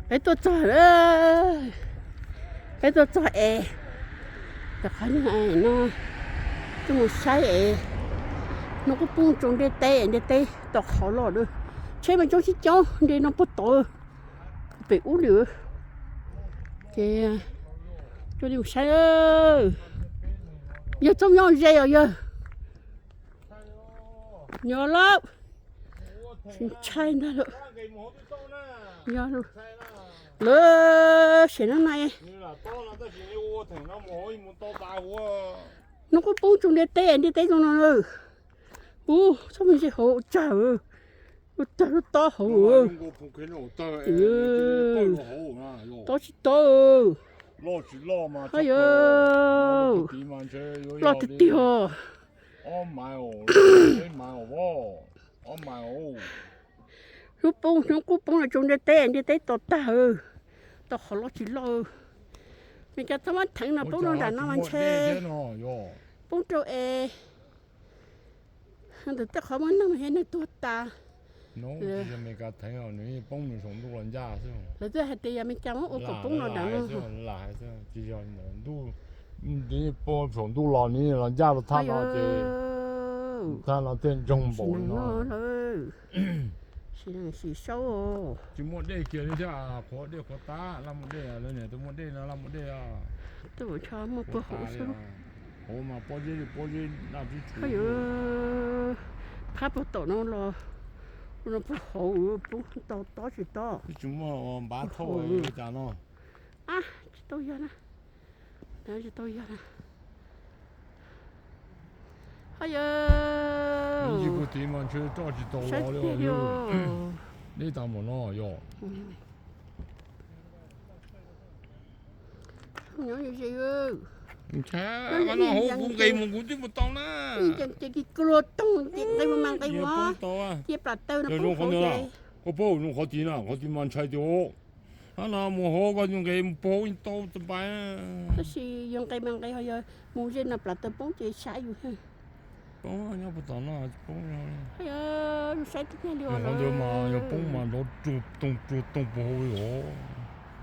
Peb tuaj txog, peb tuaj txog es, cov qhov no, tuaj mus saib es, hnub qub poob tsaus ntiaj teb, ntiaj teb tau qhov loj, tsheb mas coob sib coob nti no puag tod pem ub li. Ces tuaj li mus saib, yawg Txooj Nyob ze os yawg. Nyob lawm, tsis ntshai ntag lawm. Yog lawm, siav no na. Hnub qub poob tsaus ntiaj teb, ntiaj teb zoo no. Ub, txhob mus ze hauv ua cas, ua tag lub tob hauv. Tob tsis tob. Hab yawg, loj tiag tiag. Hnub poob, hnub qub poob no tsaus ntiaj teb, ntiaj teb to tag, tau qhov loj tsis loj. Mes kas txhob muab theev no poob rau nram no mas ntshe poob rau es ntawm tej qhov muaj neeg mas thiab neeg tuag tas. Lawv twb hais tias yog Mes Kas muab ua kom poob no nram no. Poob saum ntuj los nws los ncaj rau thaj no ces thaj no thiaj ntsoog npaum no. Sim saub, tsis muaj dej kiag li thiab, qhuav dej qhuav tab, laj muaj dej, lawv niam tus muaj dej no laj muaj dej. Tuaj mus ntshe muaj puag hauv xwb. Hauv mas pob zeb li pob zeb daj tib tshua. Phab puag tom no los, no puag hauv poob tau tob tsis tob. Tsis muaj npav thauj li cas no. Tsis tau yog na. Tsis tau yog na. Hab yawg, ib puag tid mas ntshe roj tsis tau los li. Deb tas npaum no yog. Nyob ze, nyob no hauv kuv nqis mus kuv twb mus tau na. Ces kis kua luag toog ces nqis mus mas nqis mus, cia plam taw no poob hauv ces. Koj paub zoo qhov tid na, qhov tid mas ntshai tiag. Hab no mus hauv koj nqis mus poob hauv tau tas npaum. Tab sis yog nqis mas nqis ho yog mus ze no plam taw poob ces saib yus. Poob nyob puag tom no, poob. Yus saib tiag tiag li os. Qhov ntawd mas yog poob mas nrov rua toog rua toog puag hauv li os.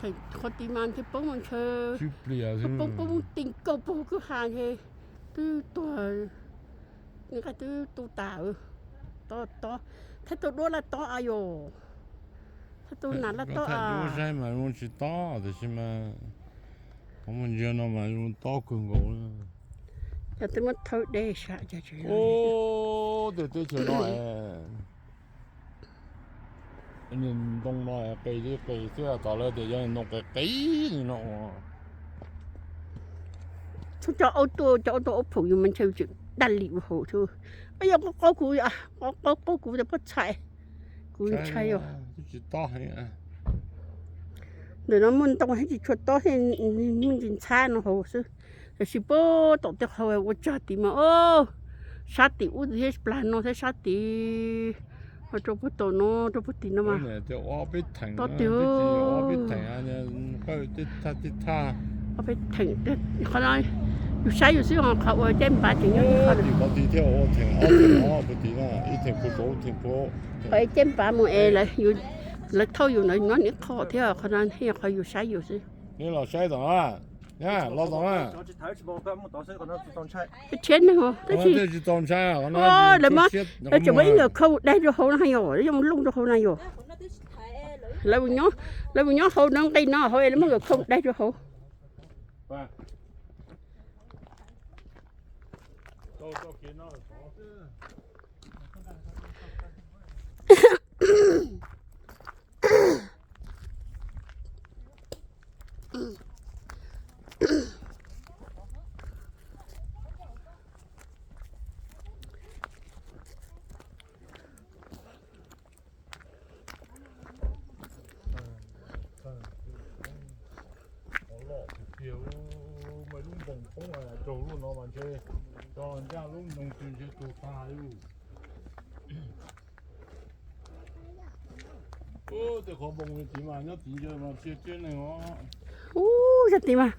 Qhov tid mas ntshe poob mas ntshe sib plias xwb, poob poob ti nkaus puag kwj ha ntshe twb tuag, nqaij twb tu tas. Tob tob, thaij tau duab laj tob a yom. Thaij tau nas laj tob a. Saib mas zoo tsis tob tiam sis mas qhov muaj ntsia no mas zoo tob kawg nkaus. Cov twb muab thawb deb sab cas tseem. Tej teb chaws no es niag ntoo no qis li qis xwb, tom lawv tias yog ntoo qis qis li no. Txhob cov aub tuaj, cov aub tuaj aub phoom yus mas ntshe tseem daj li ua hauv thiab. Yog qaub qaub kuv, qaub qaub kuv tias pob txhais, kuv ntshai os. Ntawm no muaj ntoo thiab tsis tshua tob thiab, muaj ntsis ntxhab no hauv xwb. Tab sis puag tom tej qhov ua tsag tid mas, sab tim ub thiab plag no thiab sab tid, ho rau puag tom no rau puag tim no mas tob tiag. Ob peb theem, qhov no yus saib yus xwb, qhov ua caij npav tseem nyob qhov tid thiab. Qhov caij npav mus es lawv thauj yus ntawd nyob ib qho thiab, qhov no yog qhov yus saib yus xwb. Los saib tom na, los tom na. Tshiab neeg, lawv tseem muab ib nkawm khau daig rau hauv na yom, yog mus looj rau hauv na yom. Lawv mus nyob hauv no nqi no hauv es lawv muab nkawm khau daig rau hauv. Loj tiag tiag, muaj ib lub ntoos poob raug lub no mas ntshe tso ncaj lub ntoos twg ntshe tus tag li. Tej qhov npoo tid mas nyob tid ntsia mas tsis tshua neeg os. Ub, zaj tid mas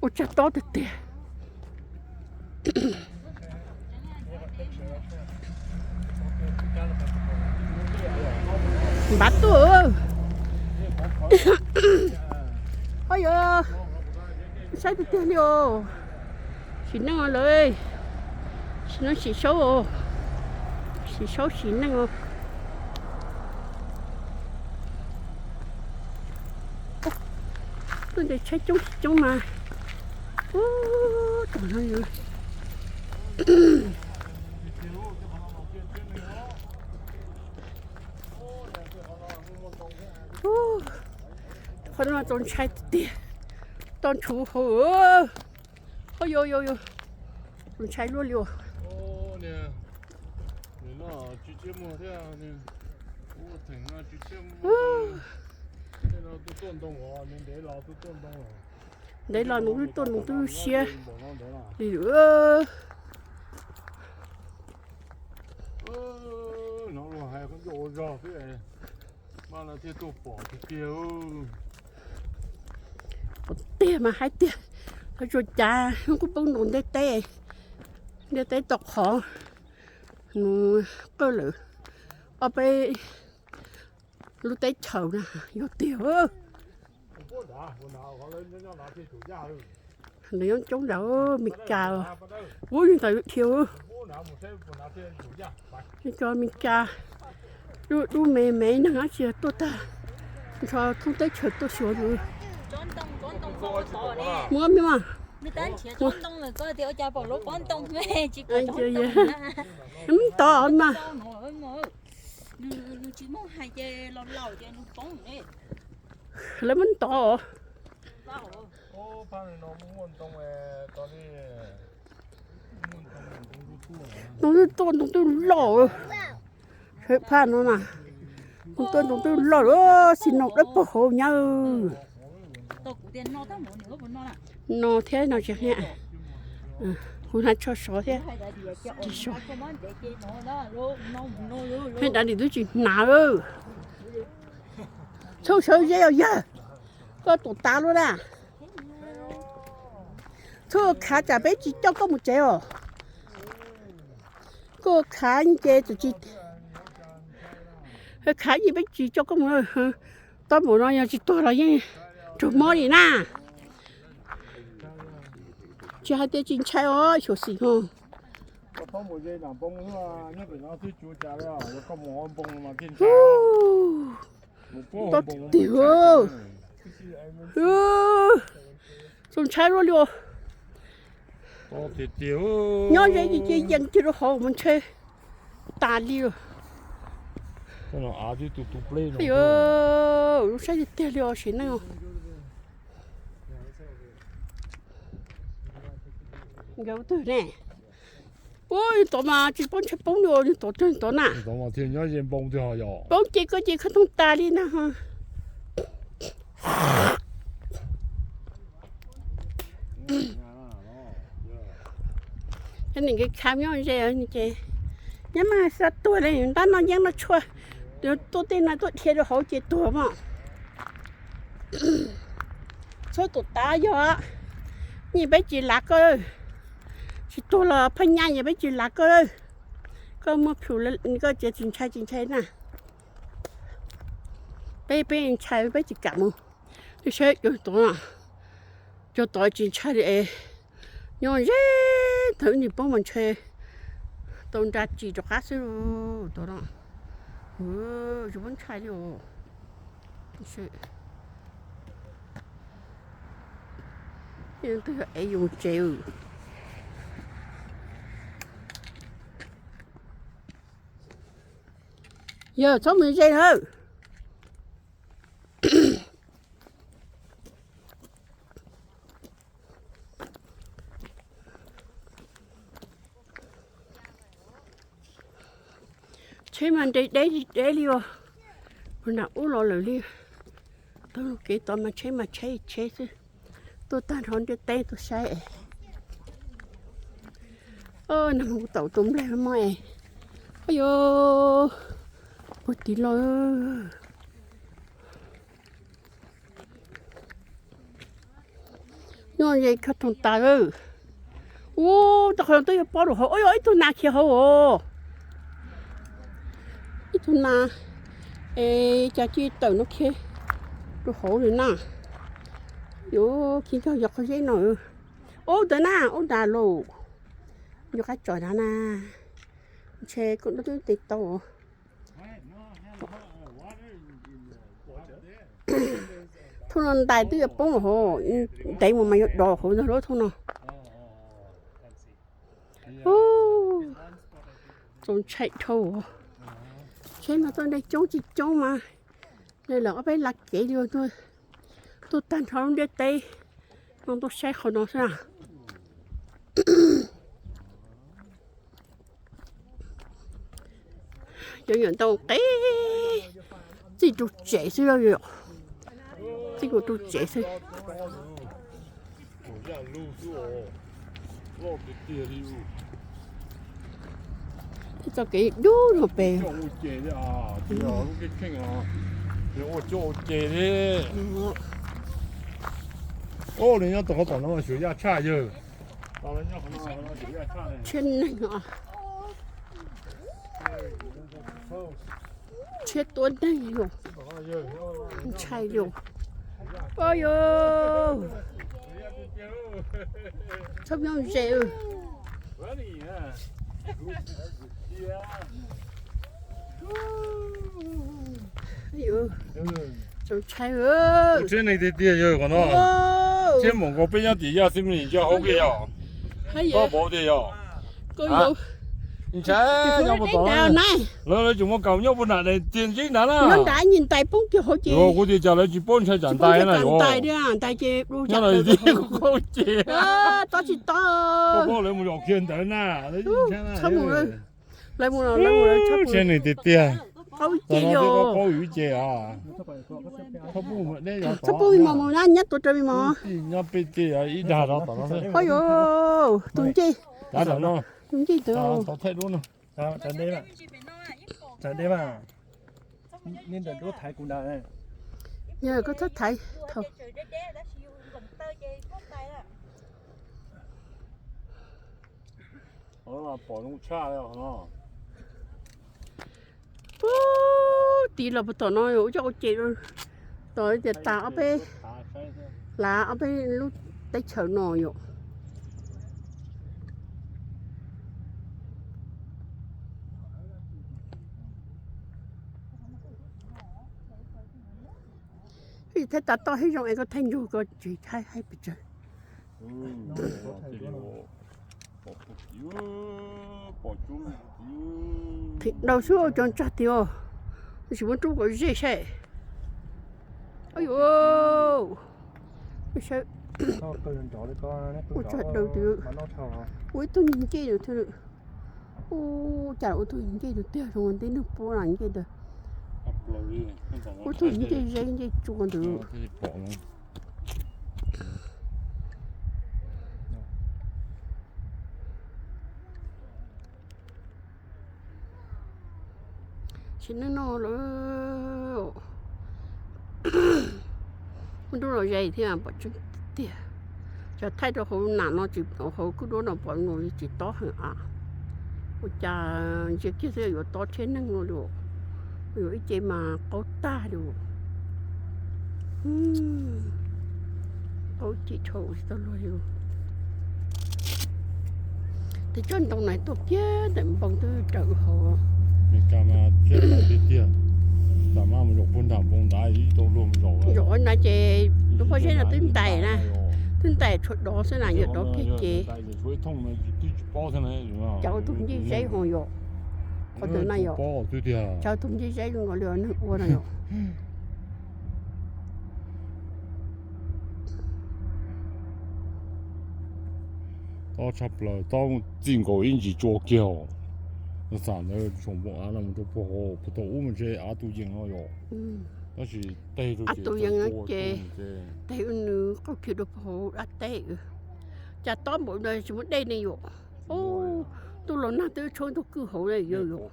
ua tsag tob tiag tiag. Npav tuaj. Oj yog, saib tiag tiag li os. Sim neej lawm, sim neej sim saub, sim saub sim neej os. Tuaj ntes tshaib coob tsis coob mas, ub, tom no yog, qhov no txaus ntshai tiag, toj ntshuv hauv, oj yog yog yog, txaus ntshai luaj li os. Ntev los nws twb tuaj ntoo twb siab li. Pom tiag mas hais tiag, tsuas cas kuj poob ntoos ntiaj teb, ntiaj teb tau qhov mus qawj lawm ob peb lub teb chaws na, yog tiag. Nws nyob coob nram Amelikas, ub, ntawd dhia, cov Amelikas, lub me me neeg dab tsi tuaj tag nrho thoob teb chaws tuaj xyuas. Muab me mas, tod mas, lawv muab tod. Ntoo twb tuaj, ntoo twb loj, sawv phaj no mas, ntoo tuaj, ntoo twb loj lawm, xis noos dawb paug hauv nyab. No thiab no tsis, kuv hnav tsho sov thiab, tsis sov. Pheej dav dim twb tsis hnav. Txhob sawv ze os yawg, koj tus tav luaj na. Txhob khav tsam peb tsis coj koj mus tsev os. Koj khav ces txawm tsis, khav ces peb tsis coj koj mus. Tab mus no yog tsis tuag los yeej raug mob li na. Tsis hais tias tsis ntshai os xyuam xim os. Txaus ntshai luaj li os. Nyob ze ces yees kiag rau hauv mas ntshai tas li os. Lub saib tiag tiag li os sim neej. Nkawd twg ne? Ub, tod mas tsis paub ntshai poob li os, tod tod na. Poob ces koj ces khav thooj tas li na. Cov niam nkawd khav nyob ze ces nyab mas xav tuag li, ntab noj yeeb noj tshuaj, tuaj tej no tuaj dhia rau hauv ces tuag mas. Txhob tus tav yog, nyiaj peb tsis lav koj, tsis tuag los phaj nyaj yog peb tsis lav koj. Koj muaj plhus koj txiav tsis ntshai tsis ntshai na. Peb peb ntshai peb tsis kam mus. Saib cov tod, cov tod tsis ntshai li es nyob ze, thaum wb niag poob mas ntshai tau nra tsis rov qab xwb tod no. Tsis pub ntshai li os. Twb yog ev yus tsev. Yog txhob mus ze na. Tsheb mas nres deb deb li os. Ua nram ub los lawm li. Tau lub kev tod mas tsheb mas tsheb tsheb xwb. Tuaj tag nrho ntiaj teb tuaj saib es. Nag hmo kuv taum tus nplaig mob es. Oj yog, puag tim los. Nyob ze khav thooj tas. Ub, tau qhov twb yuav pob rau hauv. Oj yog, ib tug nas khiav hauv os. Ib tug nas es cas cia tawm no khiav. Rau hauv li na. Yuav khi cog yog qhov zeb no. Ub ntawd na, ub nrad lauj. Yuav qab tsom nrad na. Ntshe koj dab twb tes tau. Thooj no ntais twb yuav poob hauv, ntev mus mas yuav dov hauv ntag lub thooj no. Txaus ntshai dhau. Tsheb no tuaj dej coob tsis coob mas, lawv ob peb lab kev li tuaj tag nrho lub ntiaj teb no tuaj saib qhov no xwb na. Cov nyuam ntoo qeb txij ru tsev xwb, txij ru tsev xwb. Txoj kev dub no pes. Nws nyob tom qhov tom no xyuas yaj tshaj yawg. Tsheb neeg os. Tsheb tuab neeg yus, ntshai yus. Oj yus, txhob nyob ze. Txaus ntshai. Tsheb neeg tiag tiag yog qhov no. Tsheb npaum nkaus peb nyob tim yaj xwb me ntsia hauv kiag yog. Koj pom tiag yog. Ntshai, nyob puas tom lawv, lawv tseem muaj kaus nyob puag nram tiag ntsib nrad na. Nyob nrad ntais poob kiag hauv ces kuv tias cas lawv tsis paub ntshai tsam ntais na yuav. Nyob no ces kuv qaug ces. Txhob tsis tau. Koj paub lawv mus zaum kiag ntawd na. Tsheb neeg tiag tiag. Qaug ces yog. Txhob pub me mos mus na, nyob tuav rawv me mos. Nyob peb ces ib dag rov tom no. Oj yus, tus ncej, tus ncej tus. Yog koj txhob thaiv thaum. Pub tiv los puag tom no ua coj ua ces tos tias tas ob peb, lav ob peb lub teb chaws no yom. Thaij tas toj thiab zoo es koj thaij ntsug koj tsis thaij haib pes tsawg. Phim daus xwb cov ntsag tiag, tsis muab rub kom ze saib. Ua ntsag daus tiag, ua ib tug ncej tus thiab. Ua cas ua tug ncej tus tiag zoo ntej neeg puab na ncej ntawd. Ua tug ncej zeb ncej tsua ntawd. Sim neej no lawm, muaj nruab los ze thiab pom tseeb tiag. Cov thaij rau hauv nam no tsis, hauv kuj duab no pom no tsis tob heev a. Ua cas ntsia kiag xwb yuav tob tsheb neeg no li, yuav ib ce mas qaug tag li. Qaug cim dhau tsis tau luag li. Tes tsob ntoo na tuaj kiag ntawm npoo twb raws hauv. Tiag tiag, tam maj mus zaum puag nram npoo nrad ib tau luag zaum. Zaum na ces lub pob zeb no twb ntais na, twb ntais tshuav dov xwb na, yog dov kiag ces. Cov ua tug ncej zeb ho yom, qhov ntawd na yom. Cov ua tug ncej zeb zoo nkaus li neeg ua na yom. Tob tshaj plaws, tob txij nkaus ib ntsis tsua kiag os. Xam ntawd tsoom npoo av no mus rau puag hauv, puag thaum ub mas ntshe av tus yees no yom. Tab sis tej rau av tus yees no ces tej nws qaug kiag rau puag hauv dab teb. Cas tob npaum ntawd tsis muaj dej ne yom. Ntuj los nag twb tshaub ntug kwj hauv yog yom.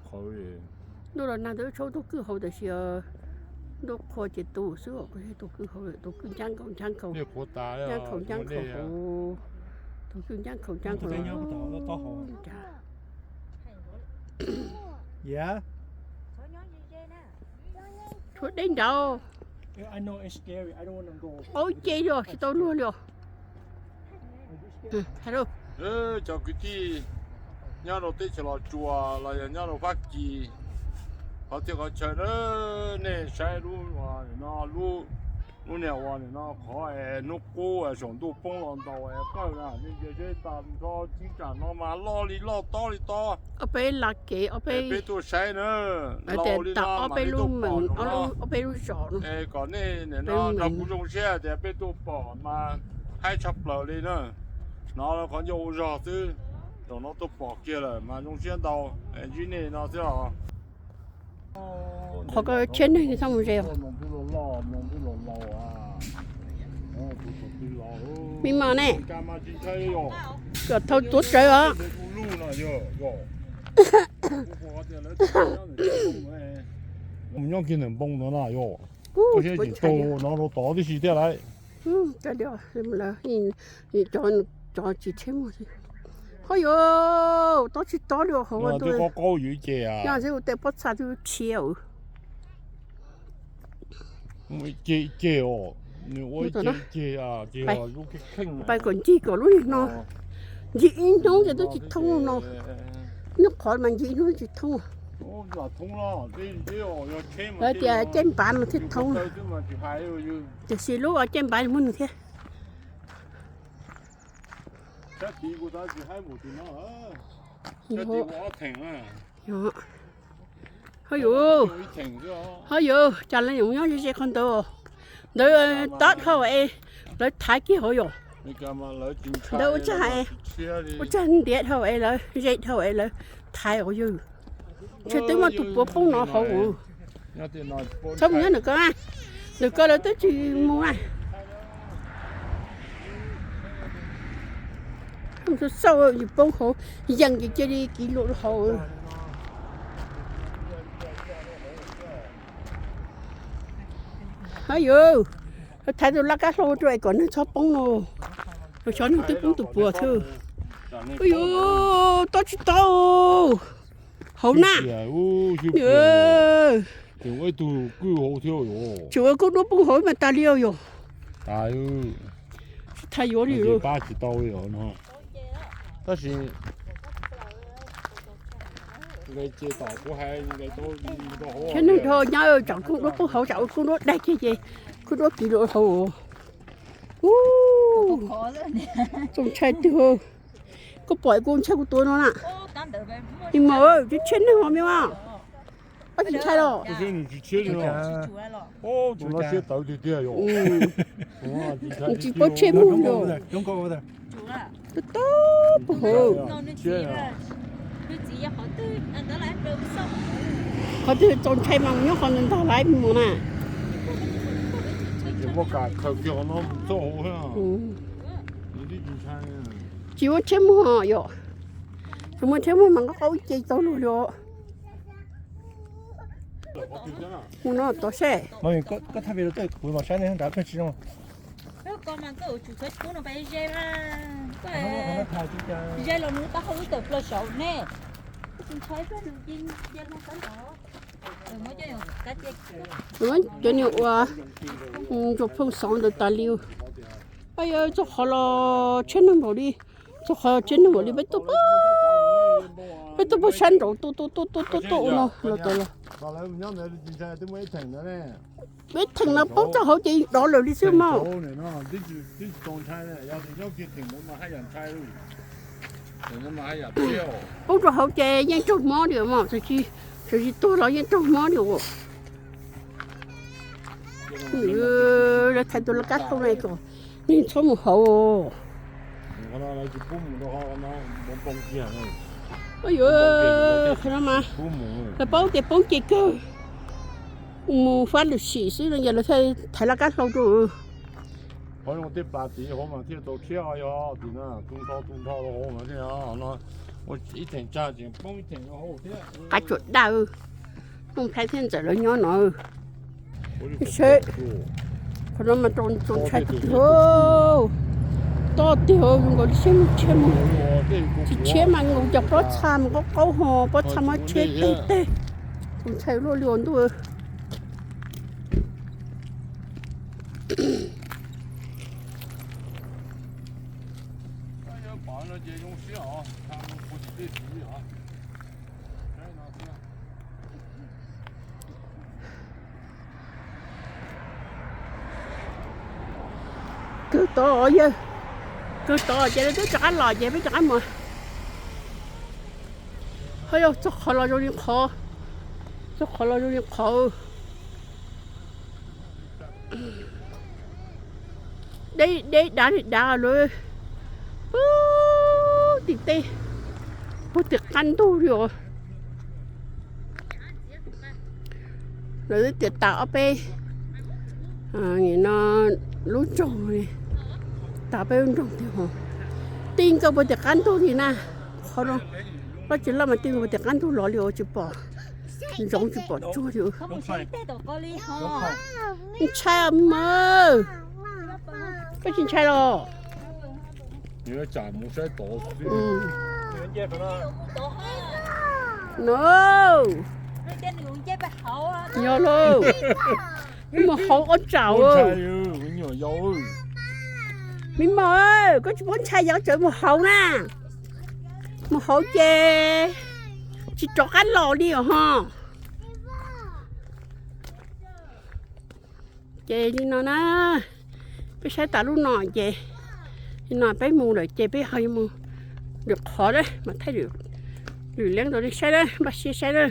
Ntuj los nag twb tshaub ntug kwj hauv tab sis ntuj qhua ces tu xwb os, tus kwj hauv, tus kwj ncab nkaus ncab nkaus, ncab nkaus ncab nkaus hauv, tus kwj ncab nkaus ncab nkaus. Tshuav dej nraud. Qaub ce li os, tsis tau luag li os. Cov kwv tij nyob rau teb chaws Los Tsuas los yog nyob rau Fab Kis, qhov txhia qhov chaw na, nej saib lub no, lub niag uas nim no qhov es hnub qub saum ntuj poob los ntaus es qawj na, nej ntsia seb tag nrho tib tsam no mas loj li loj tob li tob. Ob peb laj kev, peb tuaj saib na, loj li no ob peb lub meem, ob peb lub zos no. Es kom nej nim no nrog kuv zoo siab tias peb tuaj pom mas haib tshaj plaws li na. Hnov qhov ncauj ua zog xwb, zaum no tuaj pom kiag lawm mas zoo siab ntau. Ntsib nej no xwb os. Qhov ko tshiab neeg txhob mus ze os. Me mas ne, kom thau tuav tsawv os. Mus nyob kiag ntawm npoo no na yog. Ua siab tsis tau no rau tod tib si thiab lauj. Cov tsis tshiab muag. Ho yuav tob tsis tob li hauv ua ntu. Qaub qaub yus ib ce, yog xwb ua tej pob txha twb tshiab. Ib ce ib ce os, nws ua ib ce ib ce, pais kom ncig kom lub niag no, ncig ib hnub ces twb tsis thoob no. Nyob qhov mas ncig ib hnub tsis thoob. Lawv tias caij npav mas thiaj thoob. Tiam sis lub caij npav muaj nws thiab. Ho yuav, ho yuav cas lawv yuav nyob ze ze qhov ntawd. Ntawd tob dhau es lawv thaiv kiag hauv yom. Ntawd ua tsaug, ua tsaug ntiav dhau es lawv ze dhau es lawv thaiv hauv yog. Ntshe twb muaj tus puav poob no hauv. Txhob mus nyob ntawm ko, ntawm ko lawv twb tsis mus na. Xauj xauj yus poob hauv, yees ces cia li kiv lus hauv. Ho yuav, thaiv tus laj kab hlau rau es kom neeg txhob poob no. Xyov neeg twb poob tus puav xwb. Ua yuav, tob tsis tau hauv na. Tseem ua kub duab poob hauv mas tas li os yog. Tsis thaiv yuav li. Tshiab neeg dhau nyob tsam kub duab poob hauv, tsam ua kub duab daig kiag ces kub duab kiv lus hauv. Txaus ntshai tiag. Koj pom kuv ntshai kuv tuav no na. Ni mas, tshiab neeg os me mas. Ob tsis ntshai los? Tsis paub tshiab muag los. Tob tob puag hauv. Qhov twg txaus ntshai mas mus nyob qhov ntawd ntag lauj me mas na. Tsis muaj tshiab muag yom. Tsis muaj tshiab muag mas nqa qaub ib ce tau lug li os. Mus no tod seb. Cov niag ua ntsuag phooj xov ntawd tas li. Ab, yog txog qhov los tshiab neeg npaum li, txog qhov tshiab neeg npaum li peb tuaj, peb tuaj puag sab nraud tuaj tuaj tuaj tuaj tuaj ua no los tas los. Peb theem no poob rau hauv ces dov lawm li xwb mog. Poob rau hauv ces yeej raug mob li mog, txawm tsis tuag los yeej raug mob li os. Lawv thaiv tus laj kab hlau na kom neeg txhob mus hauv. Yuav, qhov no mas lawv paub tias poob ces kawg, mus fab lwm sim xwb no ces lawv thiaj thaiv laj kab hlau rau. Qhov zoo tej plas tiv hauv mas thiaj tau tshiab, yog tim no tu nrho tu nrho rau hauv no thiaj no, ib theem tsag tseem poob ib theem rau hauv thiab. Qab tsuas daj, Tooj Thaib thiab Ntxawm lawv nyob no. Seb, qhov no mas txaus ntshai tiag, tob tiag, zoo nkaus li tshiab mus tshiab mus. Tsis tshiab mas nkaus cov pob txha mas qaub qaub ho pob txha mas tshiab teg teg. Txaus ntshai luaj li os ntuj. Kawg tod yawg, kawg tod ces lawv twb rov qab los ces peb rov qab mus. Ho yog txog qhov los zoo li qhov, txog qhov los zoo li qhov. Deb deb dav li dav lawm. Puag tim teb, puag tim qab ntug li os. Lawv twb tias tas ob peb no lub nroog, tas peb lub nroog tiag hos. Ti nkaus puag tim qab ntug li na. Qhov no, lub tsev loj mas ti nkaus puag tim qab ntug los li os, tsis pom ntsoov tsis pom tsuag li. Ntshai os me mos, koj tsis ntshai los? No, yog lauj, mus hauv ob tsam. Me mos, koj tsis paub ntshai yog tseem mus hauv na. Mus hauv ces tsis rov qab los li os ho. Ces li no na, peb saib tas lub no ces, li no peb mus lawm ces peb ho yuav mus lwm qhov na, mas thaij lwm, lwm leeb rau nej saib na, npaj siab saib na.